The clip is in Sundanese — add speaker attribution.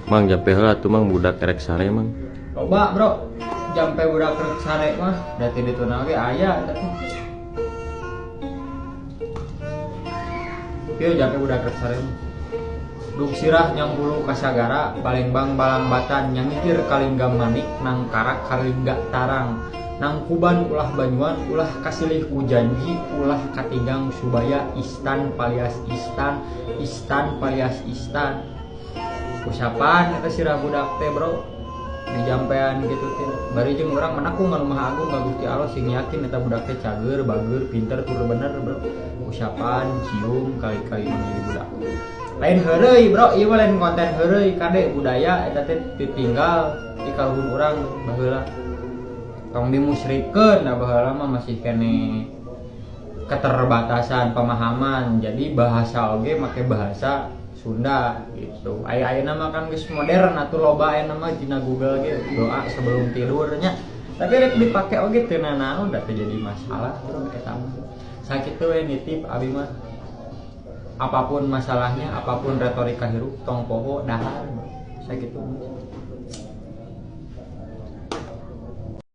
Speaker 1: Mang jampe heula atuh Mang budak erek sare Mang.
Speaker 2: Loba bro, jampe budak rek sare mah da ti dituna ge aya eta teh. Ieu jampe budak rek sare mah. Dug sirah nyanggulu kasagara, balengbang balangbatan nyangikir kalingga manik nangkarak kalingga tarang. Nangkuban ulah banyuan ulah kasilih ku janji ulah katinggang subaya istan palias istan istan palias istan. Usapan eta sirah budak teh bro dijampean gitu teh. Bari jeung urang menakung ka Maha Agung ka Gusti Allah sing yakin eta budak teh cager, bager, pinter, tur bener bro. Usapan cium kali-kali jadi budak. Lain heureuy bro, ieu mah lain konten heureuy kade budaya eta teh ditinggal di kaluhun urang baheula. Tong dimusrikeun da baheula mah masih keneh keterbatasan pemahaman. Jadi bahasa oge make bahasa Sunda gitu. Aya ayeuna mah kan geus modern atuh loba ayeuna mah dina Google ge doa sebelum tidurnya. Tapi rek dipake oge teu nanaon da teu jadi masalah bro eta mah. Sakitu we nitip abi mah. Apapun masalahnya, apapun retorika hirup, tong poho dahar. Sakitu.